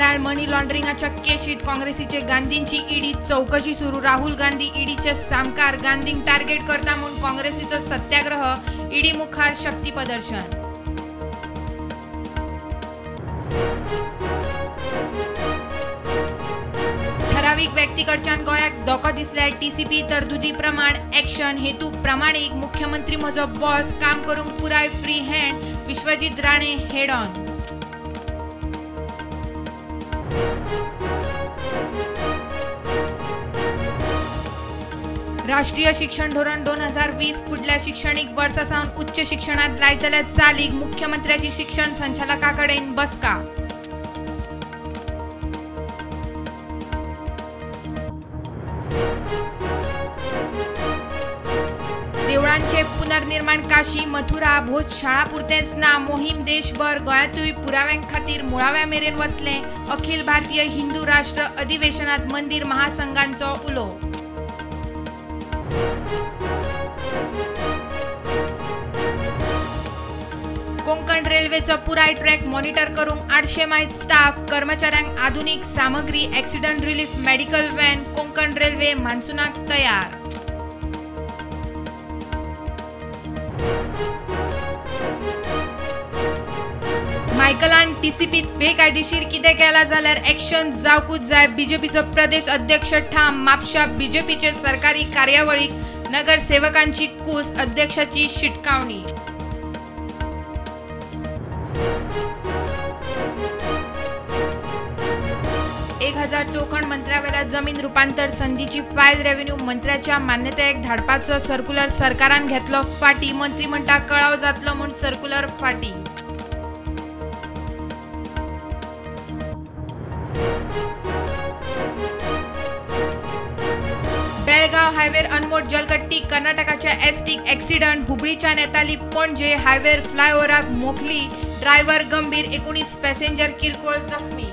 आड मनी लॉन्ड्रिंगाच्या केशीत काँग्रेसीचे गांधींची ईडी चौकशी सुरू. राहुल गांधी ईडीचे सामकार, गांधींक टार्गेट करता म्हूण काँग्रेसीचो सत्याग्रह, ईडी मुखार शक्ती प्रदर्शन. ठरावीक व्यक्तीकडच्यान गोंयाक धोको दिसल्यार टीसीपी तरतुदी प्रमाण एक्शन, हेतू प्रामाणीक. मुख्यमंत्री म्हजो बॉस, काम करूंक पुराय free hand, Vishwajit Rane head on. राष्ट्रीय शिक्षण धोरण 2020 फुडल्या शिक्षणीक वर्सा सावन उच्च शिक्षणांत लायतल्या चालीक मुख्यमंत्र्याची शिक्षण संचालका कडेन बसका. देवळांचे पुनर्निर्माण काशी, मथुरा, भोजशाळा पुरतेंच ना, मोहीम देशभर. गोंयांतूय पुराव्यां खातीर मुळाव्या मेरेन वतले. अखिल भारतीय हिंदू राष्ट्र अधिवेशनात मंदिर महासंघांचो उलो. कोंकण रेल्वेचो पुराय ट्रॅक मॉनिटर करूंक 800 मायज स्टाफ, कर्मचाऱ्यांक आधुनीक सामग्री, accident relief medical van. Konkan railway मान्सूनाक तयार. मायकलान टीसीपीत बेकायदेशीर कितें केलां जाल्यार एक्शन जावकूच जाय, बीजेपीचो प्रदेश अध्यक्ष ठाम. म्हापशा बीजेपीचे सरकारी कार्यावळीक नगरसेवकांची कूस, अध्यक्षाची शिटकावणी. एक 1000 चौखण मंत्र्यावेल्या जमीन रुपांतर संधीची फायल रेव्हेन्यू मंत्र्याच्या मान्यतायेक धाडपाचो सर्क्युलर सरकारान घेतलो फाटी. मंत्री म्हणटा कळाव जातलो म्हूण सर्क्युलर फाटी. बेळगाव हायवेर अनमोड जलकट्टी, कर्नाटकाच्या एसटीक एक्सिडंट, हुबळीच्यान येताली पणजे, हायवेर फ्लायओव्हराक मोखली, ड्रायव्हर गंभीर, 19 पॅसेंजर किरकोळ जखमी.